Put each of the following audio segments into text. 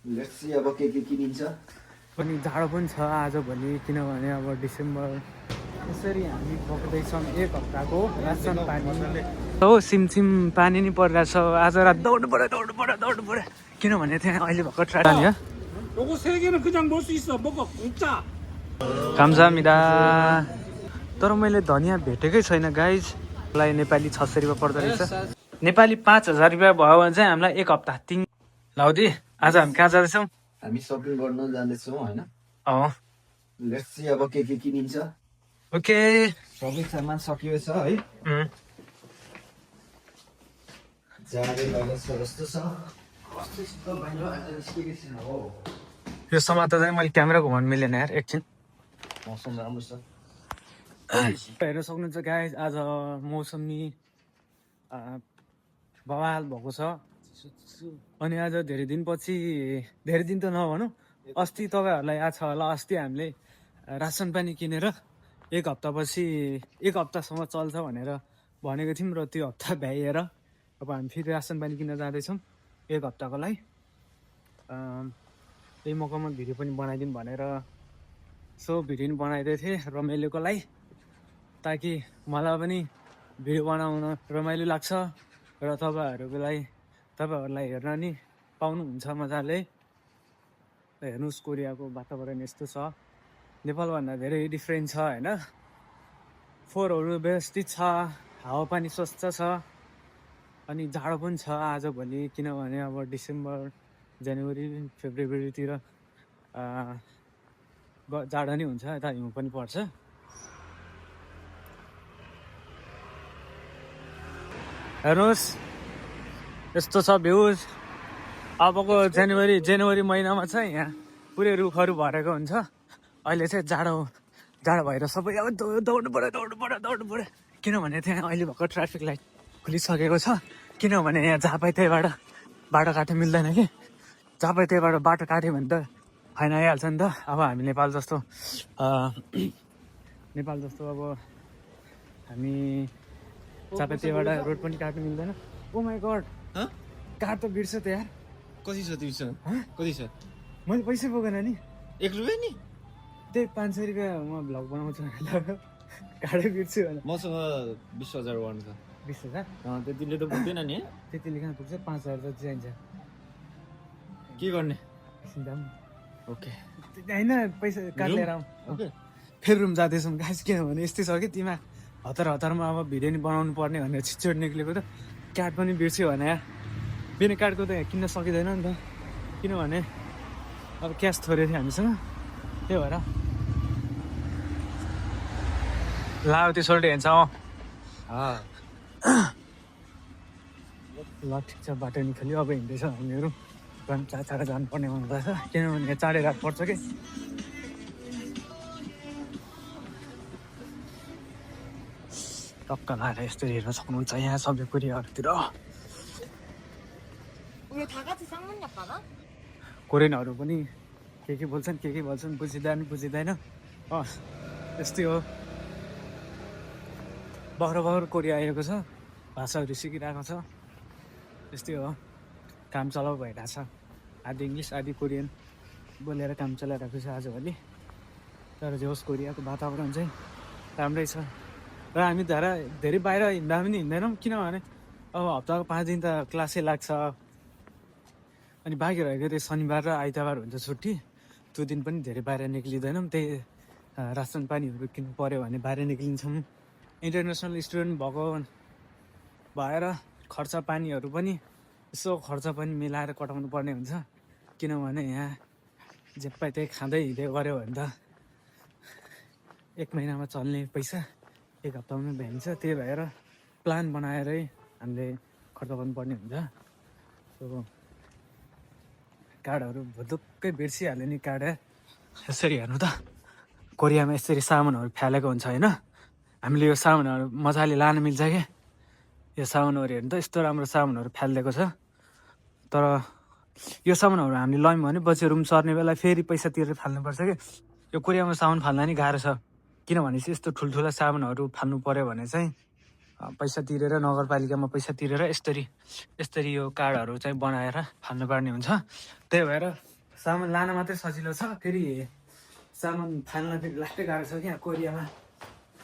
Let's see अब के किनिन्छ। पनि जाडो पनि छ आजभोलि, किनभने अब डिसेम्बर यसरी हामी बोक्दैछौँ एक हप्ताको रासन पानी। हो सिमसिम पानी नि परिरहेछ। आज रात दौड्नु पऱ्यो किनभने त्यहाँ अहिले भर्खर ट्राफिक 요거 세 개는 그냥 먹을 수 있어. 먹어 공짜. 감사합니다। तर मैले धनियाँ भेटेकै छैन गाइज। मलाई नेपाली 600 रुपियाँ पर्दो रहेछ। नेपाली 5000 रुपियाँ भयो भने चाहिँ हामीलाई एक हप्ता लाउदी। आज हामी कहाँ जाँदैछौँ? हामी सपिङ गर्न जाँदैछौँ होइन। लेट्स सी अब के किनिन्छ। ओके सबै सामान सकियो छ है। जाडो लागेछ जस्तो छ। कस्तो बाहिर आज निस्केकै छैन हो। यो समातो चाहिँ मैले क्यामेरा घुमाउनु मिलेन यार। एकछिन मौसम राम्रो छ। हेर्न सक्नुहुन्छ गाइज, आज मौसमी बवाल भएको छ। अनि आज धेरै दिनपछि, धेरै दिन त नभनौँ, अस्ति तपाईँहरूलाई याद छ होला, अस्ति हामीले रासन पानी किनेर एक हप्तापछि एक हप्तासम्म चल्छ भनेर भनेको थियौँ र त्यो हप्ता भ्याइएर अब हामी फेरि रासन पानी किन्न जाँदैछौँ एक हप्ताको लागि। त्यही मौकामा भिडियो पनि बनाइदिउँ भनेर सो भिडियो पनि बनाइदिएको थिएँ रमाइलोको लागि, ताकि मलाई पनि भिडियो बनाउन रमाइलो लाग्छ र तपाईँहरूलाई हेर्न नि पाउनुहुन्छ मजाले। हेर्नुहोस् कोरियाको वातावरण यस्तो छ, नेपालभन्दा धेरै डिफ्रेन्ट छ होइन। फोहोरहरू व्यवस्थित छ, हावापानी स्वच्छ छ, अनि जाडो पनि छ आजभोलि, किनभने अब डिसेम्बर जनवरी फेब्रुअरीतिर जाडो नै हुन्छ, यता हिउँ पनि पर्छ। हेर्नुहोस् यस्तो छ भ्युज। अबको जनवरी महिनामा चाहिँ यहाँ पुरै रुखहरू भरेको हुन्छ। अहिले चाहिँ जाडो भएर सबै अब दौड्नु पऱ्यो किनभने त्यहाँ अहिले भर्खर ट्राफिक लाइट खुलिसकेको छ। किनभने यहाँ जहाँ पायो त्यहीबाट बाटो काट्नु मिल्दैन कि, जहाँ पायो त्यहीबाट बाटो काट्यो भने त फाइन आइहाल्छ नि त। अब हामी नेपाल जस्तो अब हामी जहाँ पायो त्यहीबाट रोड पनि काट्नु मिल्दैन। ओ माई गड, कार त बिर्छ त यार। कति छ तिमीसँग? कति छ? मैले पैसै बोकेन नि। 1 रुपियाँ नि? त्यही 500 रुपियाँ म भ्लग बनाउँछु काडै बिर्छु भने। मसँग 20,000 वान छ। 20,000? त्यतिले त पुग्दैन नि। त्यतिले कहाँ पुग्छ? 5,000 त चाहिन्छ। के गर्ने? ओके होइन, पैसा कार्ड लिएर आउँ। ओके फेरि रुम जाँदैछौँ गाइस, किनभने यस्तै छ कि तिमीमा हतारमा अब भिडियो नि बनाउनु पर्ने भनेर छिटोट निक्लेको त कार्ड पनि बिर्स्यो भने यार। बिना कार्डको त किन्न सकिँदैन नि त, किनभने अब क्यास थोरै थियो हामीसँग, त्यही भएर लाउ त्यो सोल्टी हेर्छ। ल ठिक छ, बाटो निकाल्यो। अब हिँड्दैछ हामीहरू, चाँडो जानुपर्ने हुँदैछ किनभने यहाँ चाँडै रात पर्छ कि। टक्क लाएर यस्तो हेर्न सक्नुहुन्छ यहाँ सबै कोरियाहरूतिर। 우리 다 같이 쌍문역 가나? कोरियनहरू पनि के बोल्छन् बुझिँदैन। यस्तै हो, भर्खर कोरिया आएको छ, भाषाहरू सिकिरहेको छ। यस्तै हो, काम चलाउ भइरहेको छ। आधी इङ्ग्लिस आधी कोरियन बोलेर काम चलाइरहेको छ आजभोलि। तर जे होस् कोरियाको वातावरण चाहिँ राम्रै छ र हामी धेरै बाहिर हिँड्दा पनि हिँड्दैनौँ, किनभने अब हप्ताको 5 दिन त क्लासै लाग्छ। अनि बाँकी रहेको त्यो शनिबार र आइतबार हुन्छ छुट्टी, त्यो दिन पनि धेरै बाहिर निक्लिँदैनौँ। त्यही रासन पानीहरू किन्नु पऱ्यो भने बाहिर निक्लिन्छौँ। इन्टरनेसनल स्टुडेन्ट भएर खर्च पानीहरू पनि यसो खर्च पनि मिलाएर कटाउनु पर्ने हुन्छ, किनभने यहाँ जे पायो त्यही खाँदै हिँड्दै गऱ्यो भने त एक महिनामा चल्ने पैसा एक हप्तामा भ्याइन्छ। त्यही भएर प्लान बनाएरै हामीले खर्च गर्नुपर्ने हुन्छ। सो कार्डहरू भुतुक्कै बिर्सिहाल्यो नि कार्ड। यसरी हेर्नु त, कोरियामा यसरी सामानहरू फ्यालेको हुन्छ होइन। हामीले यो सामानहरू मजाले लान मिल्छ क्या। यो सामानहरू हेर्नु त, यस्तो राम्रो सामानहरू फ्यालिदिएको छ। तर यो सामानहरू हामीले लयौँ भने पछि रुम सर्ने बेला फेरि पैसा तिरेर फाल्नुपर्छ कि। यो कोरियामा सामान फाल्दा नि गाह्रो छ, किनभने चाहिँ यस्तो ठुल्ठुला सामानहरू फाल्नु पऱ्यो भने चाहिँ पैसा तिरेर, नगरपालिकामा पैसा तिरेर यसरी यो कार्डहरू चाहिँ बनाएर फाल्नुपर्ने हुन्छ। त्यही भएर सामान लान मात्रै सजिलो छ, फेरि सामान फाल्न फेरि लास्टै गाह्रो छ क्या कोरियामा।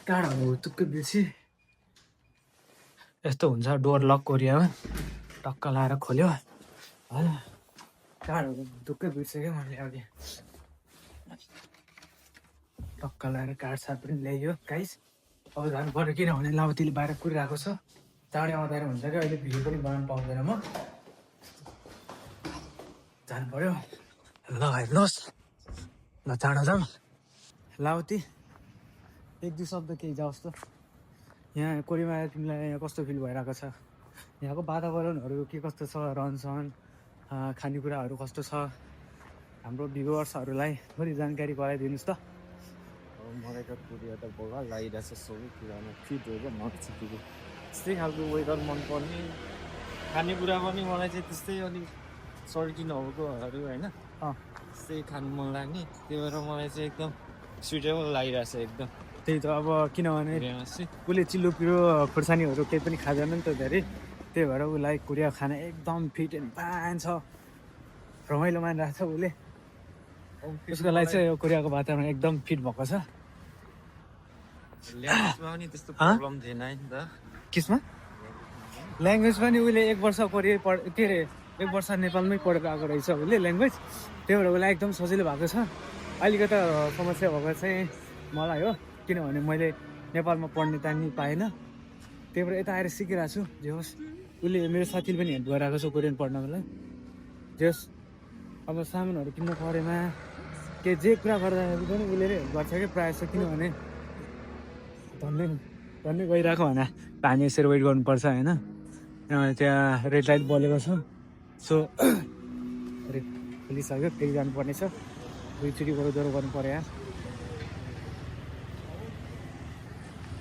काँडहरू हुतुक्कै बिर्सी यस्तो हुन्छ डोर लक कोरियामा, टक्क लाएर खोल्यो होइन। काँडहरू हुतुक्कै बिर्सेँ क्या मैले अघि, टक्क लाएर काँड साट पनि ल्याइयो गाइस। अब झन् पऱ्यो किनभने लाउतीले बाहिर कुरिरहेको छ, चाँडै आउँदैन हुन्छ क्या, अहिले भिडियो पनि बनाउनु पाउँदैन म, जानु पऱ्यो। ल हेर्नुहोस्, ल चाँडो जाउँ लाउती। एक दुई शब्द केही जाओस् त। यहाँ कोरियामा आएर तिमीलाई यहाँ कस्तो फिल भइरहेको छ? यहाँको वातावरणहरू के कस्तो छ, रहनसहन, खानेकुराहरू कस्तो छ, हाम्रो भ्युवर्सहरूलाई थोरै जानकारी गराइदिनुहोस् त। मलाई त कोरिया त बगा लागिरहेछ, सबै कुरामा फिट हो क्या मर्छ। त्यस्तै खालको वेदर मनपर्ने, खानेकुरा पनि मलाई चाहिँ त्यस्तै अलिक सर्टी नभएकोहरू होइन, त्यस्तै खानु मन लाग्ने, त्यही भएर मलाई चाहिँ एकदम सुइटेबल लागिरहेछ एकदम। त्यही त अब किनभने कोरियामा चाहिँ उसले चिल्लो पिरो खुर्सानीहरू केही पनि खाँदैन नि त धेरै, त्यही भएर उसलाई कोरिया खाना एकदम फिट एन्ड फाइन छ, रमाइलो मानिरहेको छ उसले। उसको लागि चाहिँ यो कोरियाको वातावरण एकदम फिट भएको छ। ल्याङ्ग्वेजमा पनि त्यस्तो प्रब्लम थिएन है त। किसमा? ल्याङ्ग्वेज पनि उसले 1 वर्ष कोरिया के अरे 1 वर्ष नेपालमै पढेर आएको रहेछ उसले ल्याङ्ग्वेज, त्यही भएर उसलाई एकदम सजिलो भएको छ। अलिकति समस्या भएको चाहिँ मलाई हो, किनभने मैले नेपालमा पढ्ने टाइम पाएन, त्यही भएर यता आएर सिकिरहेको छु। जे होस्, उसले मेरो साथीले पनि हेल्प गरिरहेको छ कोरियन पढ्नको लागि। जे होस्, अब सामानहरू किन्नु परेमा के जे कुरा गर्दाखेरि पनि उसले नै हेल्प गर्छ क्या प्रायः जस्तो, किनभने धन्नै गइरहेको होइन, हामी यसरी वेट गर्नुपर्छ होइन। त्यहाँ रेड लाइट बलेको छ, सो रेड खोलिसक्यो, फेरि जानुपर्ने छ, दुईचोटि गरो गर्नु पऱ्यो यहाँ।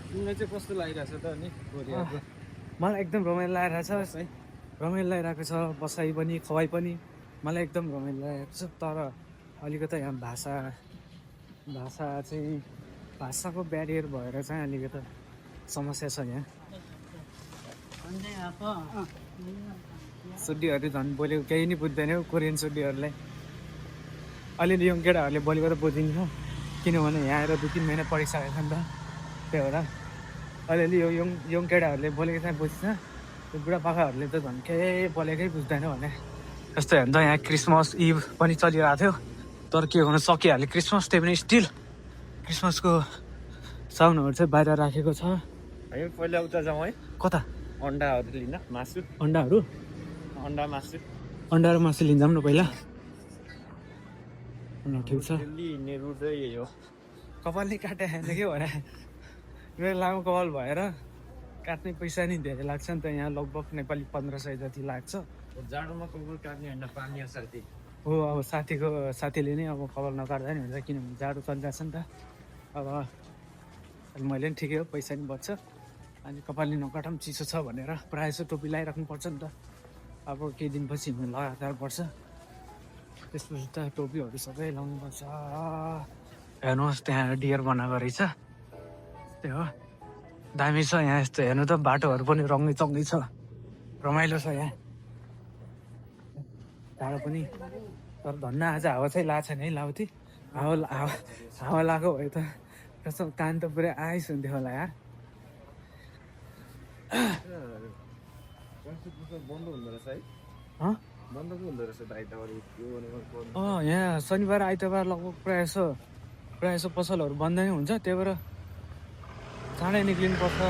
तिमीलाई चाहिँ कस्तो लागिरहेछ त अनि कोरियाको? मलाई एकदम रमाइलो लागिरहेछ, रमाइलो लागिरहेको छ, बसाइ पनि खुवाइ पनि मलाई एकदम रमाइलो लागेको छ। तर अलिकति यहाँ भाषा चाहिँ भाषाको ब्यारियर भएर चाहिँ अलिकति समस्या छ यहाँ। सुड्डीहरू झन् बोलेको केही नै बुझ्दैन हौ कोरियन सुड्डीहरूलाई। अलिअलि यङ केटाहरूले बोलेको त बुझिन्छ, किनभने यहाँ आएर 2-3 महिना पढिसकेको छ नि त, त्यही भएर अलिअलि यो यङ केटाहरूले बोलेको चाहिँ बुझ्छ, त्यो बुढापाकाहरूले त झन् केही बोलेकै बुझ्दैन भने जस्तो हेर्नु त। यहाँ क्रिसमस इभ पनि चलिरहेको थियो, तर के गर्नु सकिहाल्यो क्रिसमस, त्यही पनि स्टिल क्रिसमसको साउन्डहरू चाहिँ बाहिर राखेको छ। हामी पहिला उता जाउँ है, कता? अन्डाहरू लिन, मासु, अन्डाहरू, अन्डा मासु, अन्डा र मासु लिन्छौँ न पहिला। ठिक छ, दिल्ली हिँड्ने रुट चाहिँ यही हो। कपालले काटे होइन के भने मेरो लामो कपाल भएर काट्ने पैसा नि धेरै लाग्छ नि त, यहाँ लगभग नेपाली 1500 जति लाग्छ। जाडोमा कपाल काट्ने होइन, पानी साथी हो, अब साथीले नै अब कपाल नकाट्दा नि हुन्छ, किनभने जाडो चलिरहेको छ नि त। अब मैले पनि ठिकै हो, पैसा नि बच्छ, अनि कपालले नकाटौँ चिसो छ भनेर प्रायः जस्तो टोपी लगाइराख्नुपर्छ नि त। अब केही दिनपछि लगातार पर्छ, त्यसपछि त टोपीहरू सबै लाउनुपर्छ। हेर्नुहोस् त्यहाँ डियर बनाएको रहेछ, त्यही हो, दामी छ यहाँ। यस्तो हेर्नु त बाटोहरू पनि रङ्गै चङ्गै छ, रमाइलो छ यहाँ। टाढो पनि, तर धन्न आज हावा चाहिँ लाएको छैन है लाउती। हावा लगाएको भए त कसो कान त पुरै आइस हुन्थ्यो होला यार। बन्द हुँदो रहेछ है, बन्द पो हुँदो रहेछ त आइतबार। यहाँ शनिबार आइतबार लगभग प्रायः जसो पसलहरू बन्द नै हुन्छ, त्यही भएर चाँडै निक्लिनुपर्छ।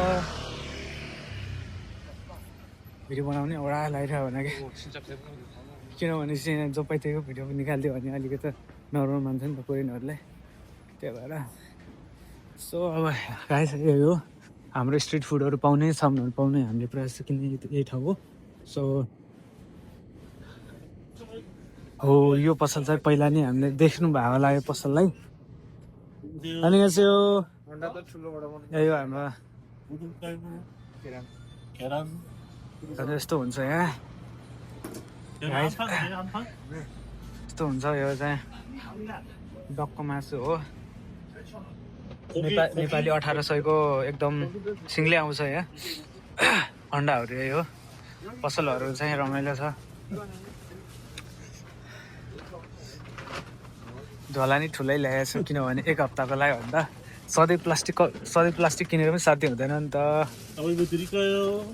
भिडियो बनाउने एउटा लागिरह्यो भने किनभने चाहिँ जो पाइदिएको भिडियो निकालिदियो भने अलिकति नराम्रो मान्छ नि त कोरियनहरूले, त्यही भएर। सो अब गाइस यही हो, हाम्रो स्ट्रिट फुडहरू पाउने, सामानहरू पाउने हामीले प्रायः जस्तो किन्ने यही ठाउँ हो। सो हो, यो पसल चाहिँ पहिला नै हामीले देख्नु भएको होला यो पसललाई। अनि यहाँ चाहिँ यो हाम्रो यस्तो हुन्छ यहाँ, यस्तो हुन्छ यो चाहिँ डकको मासु हो, नेपाली 1800 को एकदम सिङ्गलै आउँछ यहाँ। अन्डाहरू यही हो, पसलहरू चाहिँ रमाइलो छ। झोला नि ठुलै ल्याएको छु किनभने एक हप्ताको लागि भन्दा सधैँ प्लास्टिक किनेर पनि साध्य हुँदैन नि त 아, 이거 드릴까요?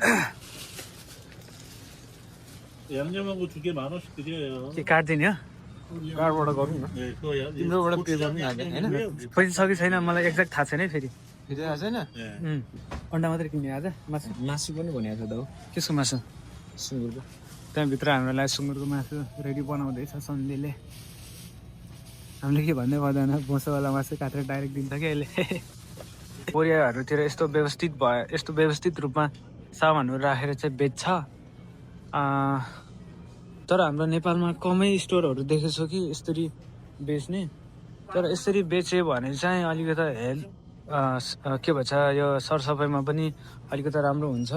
양념하고 2개 10,000원씩 드려요. के काट्दिने हो कारबाट गरौँ न 네, 그거야. तिम्रोबाट पे गर्नु लाग्यो होइन पैसा छ कि छैन मलाई एक्ज्याक्ट थाहा छैन है फेरि फेरि आएको छैन 네. अन्डा मात्रै किन्ने आज मासु मासु पनि भनेको छ त हो केको मासु सुँगुरको त्यहाँभित्र हाम्रो लागि सुँगुरको मासु रेडी बनाउँदैछ सन्डेले हामीले के भन्दै पर्दैन बोसोवाला मासु काटेर डाइरेक्ट दिन्छ कि अहिले कोरियाहरूतिर यस्तो व्यवस्थित रूपमा सामानहरू राखेर चाहिँ बेच्छ तर हाम्रो नेपालमा कमै स्टोरहरू देखेको छु कि यसरी बेच्ने तर यसरी बेच्यो भने चाहिँ अलिकति हेल्थ के भन्छ यो सरसफाइमा पनि अलिकति राम्रो हुन्छ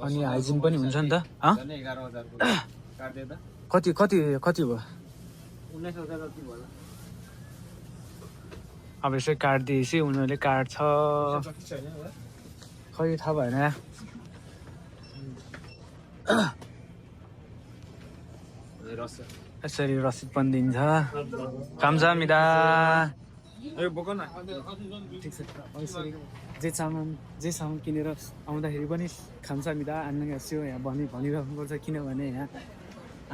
अनि हाइजिन पनि हुन्छ नि त झन् 11,000 काट्यो त कति भयो 19,000 जति भयो अब यसै काटिदिएपछि उनीहरूले काट्छ खै थाहा भएन यसरी रसिद पनि दिन्छ कामसामिदा ए बोक न ठिक छ यसरी जे सामान किनेर आउँदाखेरि पनि खामसामिदा आन्न गाँस्यो यहाँ भनिराख्नुपर्छ किनभने यहाँ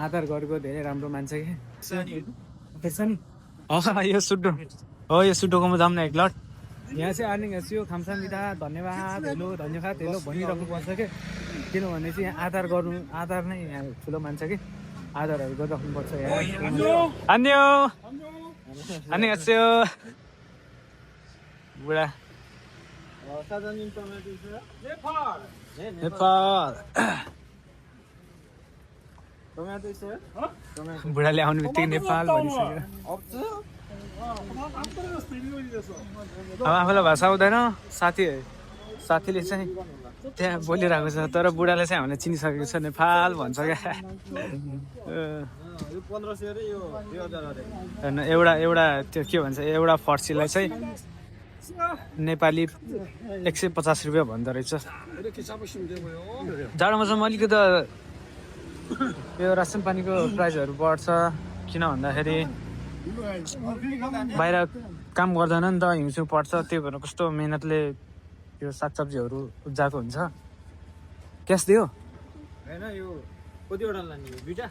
आधार गरेको धेरै राम्रो मान्छ कि छ नि यो सुड्डो हो यो सुड्डोकोमा जाऊँ न एक लट यहाँ चाहिँ आर्निङ गाँस्यो खामसामिदा धन्यवाद हेलो भनिराख्नुपर्छ कि किनभने चाहिँ यहाँ आधार नै यहाँ ठुलो मान्छ कि आधारहरू गरिराख्नुपर्छ अन्य गाँस्यो बुढा 사장님 टमेटो 있어요? नेपाल टमेटो 있어요? बुढाले आउने बित्तिकै नेपाल भनिसक्यो 없어? 안 떨어졌어. 이거 이랬어. अब आफूलाई भाषा आउँदैन साथीले चाहिँ त्यहाँ बोलिरहेको छ तर बुढाले चाहिँ हामीलाई चिनिसकेको छ नेपाल भन्छ क्या यो 1500 अरे यो 2000 अरे होइन एउटा त्यो के भन्छ एउटा फर्सीलाई चाहिँ नेपाली 150 रुपियाँ भन्दो रहेछ 이렇게 잡으시면 되고요. जाडो मौसममा अलिकति यो रासन पानीको प्राइसहरू बढ्छ किन भन्दाखेरि बाहिर काम गर्दैन नि त हिउँसिउँ पर्छ त्यही भएर कस्तो मेहनतले यो सागसब्जीहरू उब्जाएको हुन्छ क्यास दियो हैन यो कतिवटा लाने यो दुईटा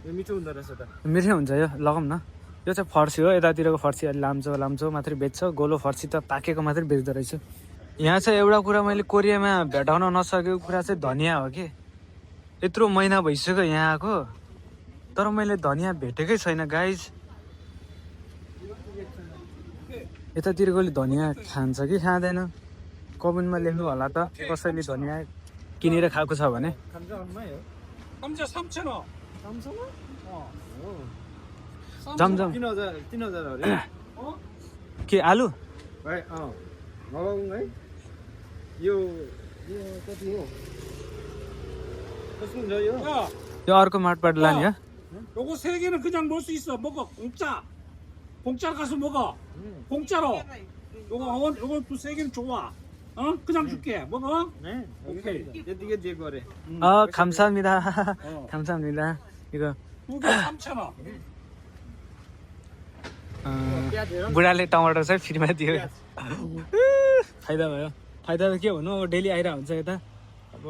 यो मिठो हुँदो रहेछ त मिठै हुन्छ यो लगाउँ न यो चाहिँ फर्सी हो यतातिरको फर्सी अलि लाम्चो मात्रै बेच्छ गोलो फर्सी त पाकेको मात्रै बेच्दो रहेछ यहाँ चाहिँ एउटा कुरा मैले कोरियामा भेटाउन नसकेको कुरा चाहिँ धनियाँ हो कि यत्रो महिना भइसक्यो यहाँ आएको तर मैले धनियाँ भेटेकै छैन गाइज यतातिरकोले धनियाँ खान्छ कि खाँदैन कमेन्टमा लेख्नु होला त कसैले धनियाँ किनेर खाएको छ भने 감자 얼마예요? 감자 3,000원. 삼성은? जमजम 3000 अरे के आलु भाइ मगाउँ है यो कति हो कस्तो हुन्छ यो 야, यो अर्को माटबाट लाने हो 요거 3개는 그냥 먹을 수 있어. 먹어. 공짜 가서 먹어. 공짜로. 요거 3개는 좋아. 그냥 줄게. 먹어. ने 오케이. त्यतिकै जे गरे 감사합니다 감사합니다 이거 2개 3,000원. बुढाले टमाटर चाहिँ फ्रीमा दियो फाइदा भयो फाइदा त के भन्नु अब डेली आइरहेको हुन्छ यता अब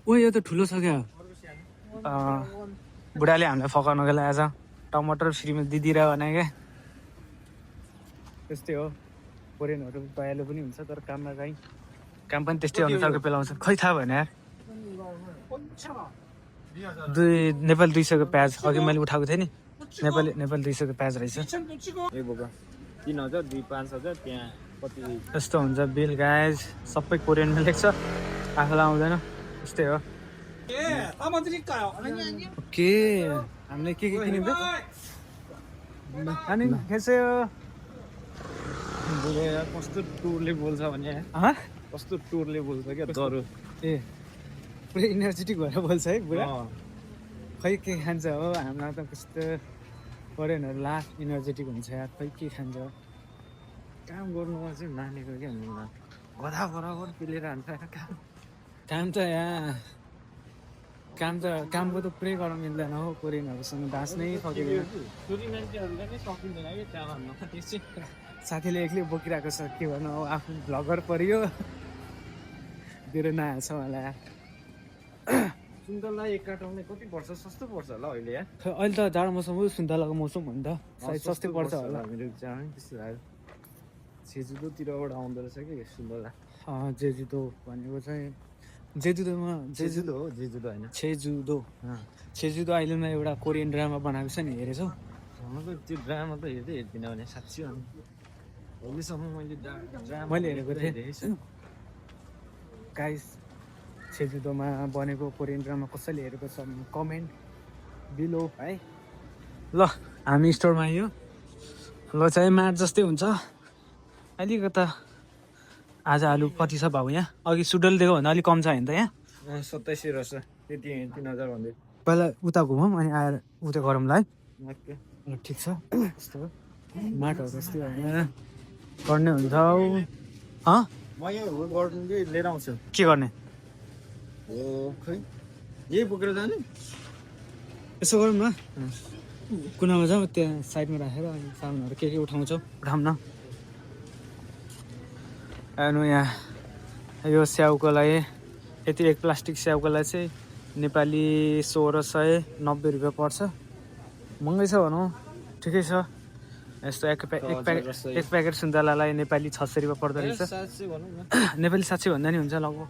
ओ यो त ठुलो छ क्या बुढाले हामीलाई फकाउनको लागि आज टमाटर फ्रीमा दिइदिएर भने क्या त्यस्तै हो कोरियनहरू दयालु पनि हुन्छ तर काममा चाहिँ काम पनि त्यस्तै अनुसारको पेलाउँछ खै थाहा भएन यार 5,000원. नेपाल 200 को प्याज अघि मैले उठाएको थिएँ नि नेपाल 200 को प्याज रहेछ 2,000원 찍어. ए बोक 3000 5,000 त्यहाँ कति यस्तो हुन्छ बिल गाइज सबै कोरियनमा लेख्छ आफूलाई आउँदैन त्यस्तै हो 예, 담아드릴까요? ओके हामीले के किनिन्छ अनि खेस्यो बोलेर कस्तो टुरले बोल्छ भने कस्तो टुरले बोल्छ क्या दरो ए पुरै इनर्जेटिक भएर बोल्छ है बुढा अँ। खै के खान्छ हो हामीलाई त कस्तो कोरियनहरू लास्ट इनर्जेटिक हुन्छ यार खै के खान्छ काम गर्नुमा चाहिँ नानीको क्या गधा बराबर पिलेर हान्छ काम काम त यहाँ कामको त पुरै गर्न मिल्दैन हो कोरियनहरूसँग बाँच्नै सकिँदैन छोरी मान्छेहरूले नै सकिँदैन कि त्यहाँ भन्न त्यो चाहिँ साथीले एक्लै बोकिरहेको छ के भन्नु अब आफ्नो भ्लगर परियो मेरो नआएछ मलाई सुन्तला एक कार्टुनले कति पर्छ सस्तो पर्छ होला अहिले यार अहिले त जाडो मौसम हो सुन्तलाको मौसम हो नि त सायद सस्तै पर्छ होला मेरो जाने त्यस्तो लाग्यो जेजुदोतिरबाट आउँदो रहेछ कि सुन्तला जेजुदो भनेको चाहिँ जेजुदोमा जेजुदो हो जेजुदो होइन छेजुदो अहिलेमा एउटा कोरियन ड्रामा बनाएको छ नि हेरेछौ त्यो ड्रामा त हेर्दिनँ भने साँच्ची हो अहिलेसम्म मैले ड्रामा मैले हेरेको थिएँ गाइस छेजुदोमा बनेको कोरियन ड्रामा कसैले हेरेको छ कमेन्ट बिलो है ल हामी स्टोरमा आयो ल चाहिँ माट जस्तै हुन्छ अलिकता आज आलु कति छ भाउ यहाँ अघि सुडल दिएको भन्दा अलिक कम छ होइन त यहाँ 2700 रहेछ त्यति 3000 भन्दै पहिला उता घुमौँ अनि आएर उता गरौँला है ओके ल ठिक छ यस्तो माटोहरू जस्तै होइन गर्ने हुन्छ हौ म यहाँ हो गर्नु कि लिएर आउँछु के गर्ने हो खै यही बोकेर जाने यसो गरौँ न कुनामा जाउँ त्यहाँ साइडमा राखेर अनि सामानहरू के उठाउँछौ उठाउँ न हेर्नु यहाँ यो स्याउको लागि यति एक प्लास्टिक स्याउको लागि चाहिँ नेपाली 1690 रुपियाँ पर्छ महँगै छ भनौँ ठिकै छ यस्तो एक प्याकेट सुन्तलालाई नेपाली 600 रुपियाँ पर्दो रहेछ नेपाली 700 भन्दा नि हुन्छ लगभग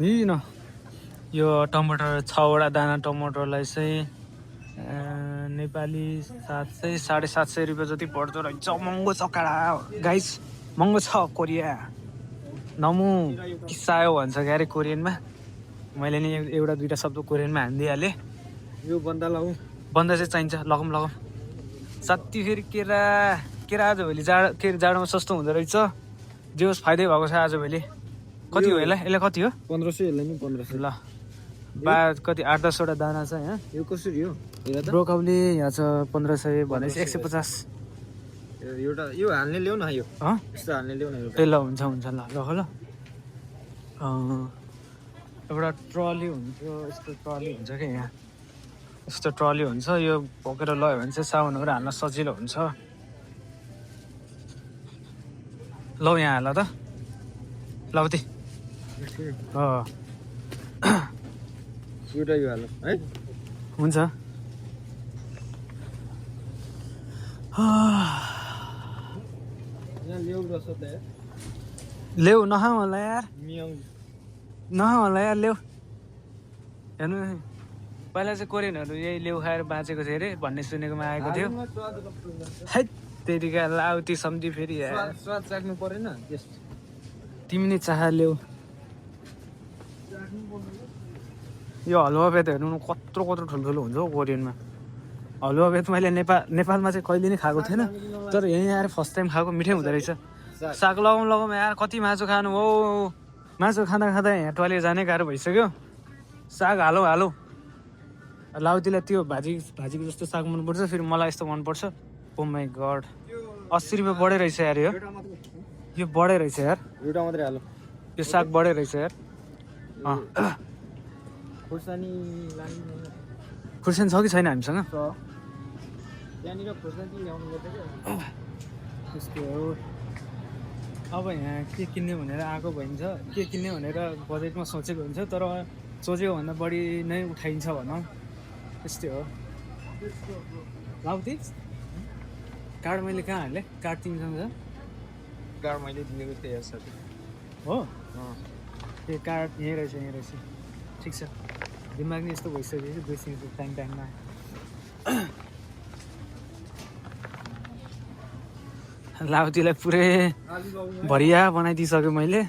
यी न यो टमाटर 6वटा दाना टमाटरलाई चाहिँ नेपाली 700 750 रुपियाँ जति पर्दो रहेछ महँगो छ काडा गाइस महँगो छ कोरिया नमु किसायो भन्छ क्यारे कोरियनमा मैले नि एउटा दुईवटा शब्द कोरियनमा हानिदिइहालेँ यो बन्दा लाउँ बन्दा चाहिँ चाहिन्छ लगौँ साथी फेरि केरा आजभोलि जाडोमा सस्तो हुँदो रहेछ जे होस् फाइदै भएको छ आजभोलि कति हो यसलाई कति हो 1500 यसलाई नि 1500 ल कति 8-10 वटा दाना छ यहाँ यो कसरी हो ब्रोकाउली यहाँ छ 1500 भनेपछि 150 एउटा यो हाल्ने ल्याउ न यो यस्तो हाल्ने ल्याउ न ए ल हुन्छ ल रख ल एउटा ट्रली हुन्छ यस्तो ट्रली हुन्छ क्या यहाँ यस्तो ट्रली हुन्छ यो बोकेर लयो भने चाहिँ सामानहरू हाल्न सजिलो हुन्छ ल यहाँ हाल त लाउती एउटा यो हाल्नु है हुन्छ ल्याउ नखा होला यार नखा होला यार ल्याउ हेर्नु पहिला चाहिँ कोरियनहरू यही ल्याउ खाएर बाँचेको थियो अरे भन्ने सुनेकोमा आएको थियो है त्यतिका लाउती सम्झी फेरि स्वाद चाख्नु परेन तिमी नै चाह ल्याउ यो हलुवा बेत हेर्नु कत्रो ठुल्ठुलो हुन्छ हौ कोरियनमा हलुवा बेत मैले नेपालमा चाहिँ कहिले नै खाएको थिएन तर यहीँ आएर फर्स्ट टाइम खाएको मिठै हुँदो रहेछ साग लगाउँ यार कति मासु खानु हो मासु खाँदा यहाँ टोइलेट जानै गाह्रो भइसक्यो साग हालौँ लाउतीलाई त्यो भाजीको जस्तो साग मनपर्छ फेरि मलाई यस्तो मनपर्छ ओ माई गड 80 रुपियाँ बढे रहेछ यार यो बढे रहेछ यार एउटा मात्रै हालौ यो साग बढे रहेछ यार खुर्सानी खुर्सानी छ कि छैन हामीसँग त्यहाँनिर खुर्सानी ल्याउनु पर्छ त्यस्तो हो अब यहाँ के किन्ने भनेर आएको भइन्छ के किन्ने भनेर बजेटमा सोचेको हुन्छ तर सोचेको भन्दा बढी नै उठाइन्छ भनौँ त्यस्तै हो लाउती कार्ड मैले कहाँ हालेँ कार्ड तिमीसँग छ कार्ड मैले दिएको थिएँ यार साथी हो त्यो कार्ड यहीँ रहेछ ठिक छ दिमाग नि यस्तो भइसक्यो बिर्सिन्छ टाइममा लाउतीलाई पुरै भरिया बनाइदिइसक्यो मैले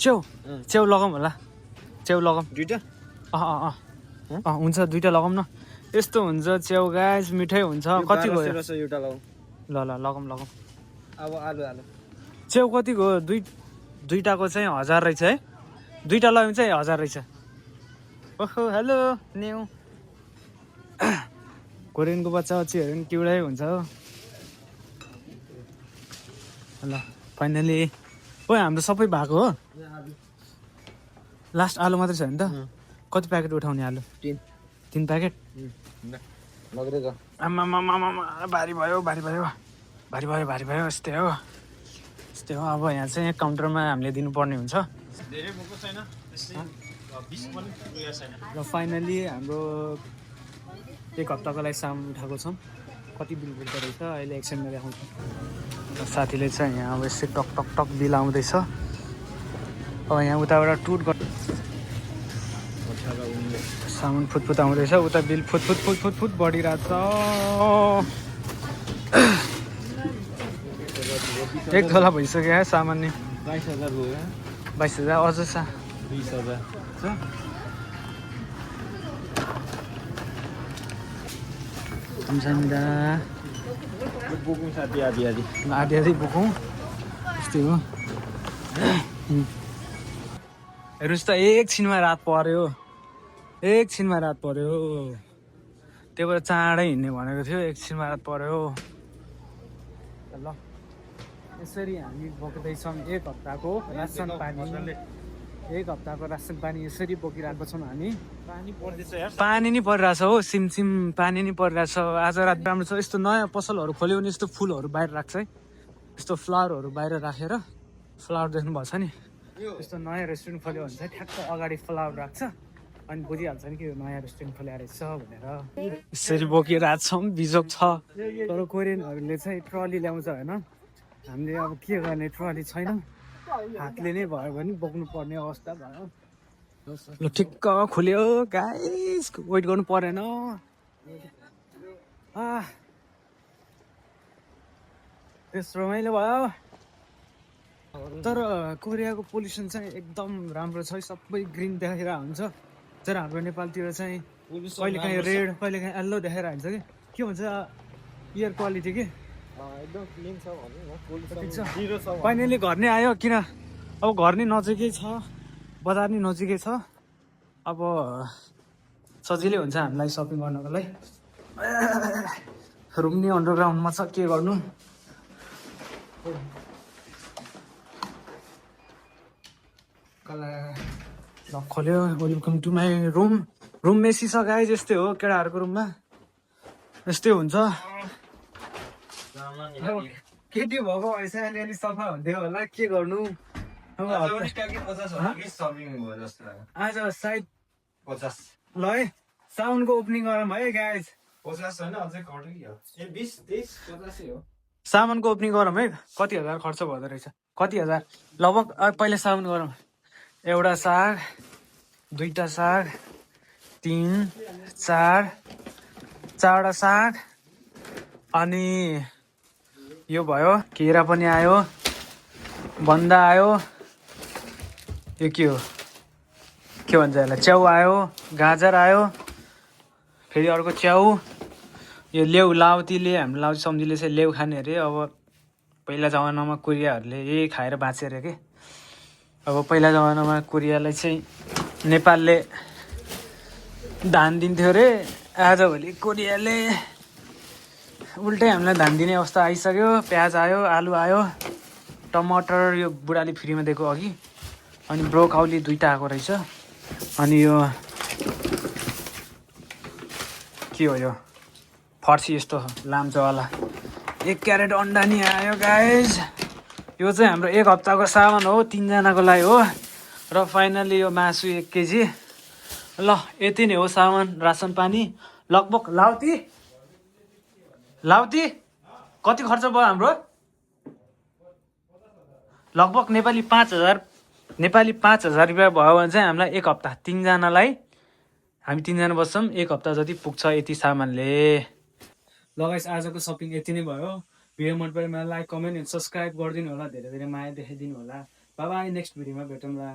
च्याउ लगाउँ होला च्याउ लगाउँ दुईटा हुन्छ दुईटा लगाउँ न यस्तो हुन्छ च्याउ गाइस मिठै हुन्छ कति भयो एउटा लगाउँ ल लगाउँ अब आलु च्याउ कतिको हो दुईटाको चाहिँ 1000 रहेछ है दुईटा लगायो भने चाहिँ 1000 रहेछ ओहो हेलो न्यू कोरियनको बच्चा बच्चीहरू पनि क्युटै हुन्छ हो ल फाइनली ओ हाम्रो सबै भएको हो लास्ट आलु मात्रै छ नि त कति प्याकेट उठाउने आलु 3 प्याकेट लगेर जा आमा भारी भयो यस्तै हो अब यहाँ चाहिँ काउन्टरमा हामीले दिनुपर्ने हुन्छ धेरै भएको छैन त्यस्तै 20 पनि पुगेको छैन र फाइनली हाम्रो 1 हप्ताको लागि सामान उठाएको छौँ कति बिल बुझ्दो रहेछ अहिले एकछिनमा देखाउँछु र साथीले चाहिँ यहाँ अब यसै टक टक टक बिल आउँदैछ अब यहाँ उताबाट टुट सामान फुटफुट आउँदैछ उता बिल फुट बढिरहेछ एक तोला भइसक्यो है सामान नि 22,000 भयो 22,000 अझ छ 20,000 सम्झाउँदा बोकौँ साथी आधी आधी बोकौँ यस्तै हो हेर्नुहोस् त एकछिनमा रात पर्यो त्यो भएर चाँडै हिँड्ने भनेको थियो एकछिनमा रात पर्यो ल यसरी हामी बोक्दैछौँ 1 हप्ताको रासन पानी यसरी बोकिरहेको छौँ हामी पानी पर्दैछ यार पानी नि परिरहेछ हो सिमसिम पानी नि परिरहेछ आज रात राम्रो छ यस्तो नयाँ पसलहरू खोल्यो भने यस्तो फुलहरू बाहिर राख्छ है यस्तो फ्लावरहरू बाहिर राखेर फ्लावर देख्नुभएको छ नि यस्तो नयाँ रेस्टुरेन्ट खोल्यो भने चाहिँ ठ्याक्क अगाडि फ्लावर राख्छ अनि बुझिहाल्छ नि कि यो नयाँ रेस्टुरेन्ट खोल्या रहेछ भनेर यसरी बोकिरहेको छौँ बिजोग छ तर कोरियनहरूले चाहिँ ट्रली ल्याउँछ होइन हामीले अब के गर्ने ट्रली छैन हातले नै भयो भने बोक्नु पर्ने अवस्था भयो ल ठिक्क खुल्यो गाइस वेट गर्नु परेन त्यस रमाइलो भयो तर कोरियाको पोल्युसन चाहिँ एकदम राम्रो छ सबै ग्रिन देखाइरहेको हुन्छ तर हाम्रो नेपालतिर चाहिँ कहिलेकाहीँ रेड कहिलेकाहीँ येल्लो देखाइरहेको हुन्छ के भन्छ एयर क्वालिटी के एकदम क्लिन छ भनौँ न ठिक छ जिरो छ फाइनली घर नै आयो किन अब घर नै नजिकै छ बजार नै नजिकै छ अब सजिलै हुन्छ हामीलाई सपिङ गर्नको लागि रुम नि अन्डरग्राउन्डमा छ के गर्नु लक खोल्यो welcome to my room messy छ गाइस यस्तै हो केटाहरूको रुममा यस्तै हुन्छ केटी भएको भएछ अलिअलि सफा हुन्थ्यो होला के गर्नु आज सायद 50 ल है साउन्डको ओपनिङ गरौँ है गाइस 50 होइन अझै घट्यो कि 20 23 50 हो सामानको ओपनिङ गरौँ है कति हजार खर्च भँदो रहेछ कति हजार लगभग पहिला सामान गरौँ एउटा साग 2टा साग 3 4 4वटा साग अनि यो भयो केरा पनि आयो बन्दा आयो यो के हो के भन्छ यसलाई च्याउ आयो गाजर आयो फेरि अर्को च्याउ यो लेउ लाउतीले हाम्रो लाउती सम्झीले चाहिँ लेउ खाने अरे अब पहिला जमानामा कोरियाहरूले यही खाएर बाँचे अरे के अब पहिला जमानामा कोरियालाई चाहिँ नेपालले धान दिन्थ्यो अरे आजभोलि कोरियाले उल्टै हामीलाई धान दिने अवस्था आइसक्यो प्याज आयो आलु आयो टमाटर यो बुढाले फ्रीमा दिएको अघि अनि ब्रोकाउली 2टा आएको रहेछ अनि यो के हो यो फर्सी यस्तो लाम्चोवाला 1 क्यारेट अन्डा नि आयो गाइज यो चाहिँ हाम्रो 1 हप्ताको सामान हो 3 जनाको लागि हो र फाइनली यो मासु 1 केजी ल यति नै हो सामान रासन पानी लगभग लाउती कति खर्च भयो हाम्रो लगभग नेपाली 5,000 रुपियाँ भयो भने चाहिँ हामीलाई 1 हप्ता 3 जनालाई हामी 3 जना बस्छौँ 1 हप्ता जति पुग्छ यति सामानले ल गाइस आजको सपिङ यति नै भयो भिडियो मन पऱ्यो मलाई लाइक कमेन्ट एन्ड सब्सक्राइब गरिदिनु होला धेरै धेरै माया देखाइदिनु होला बाई बाई नेक्स्ट भिडियोमा भेटौँला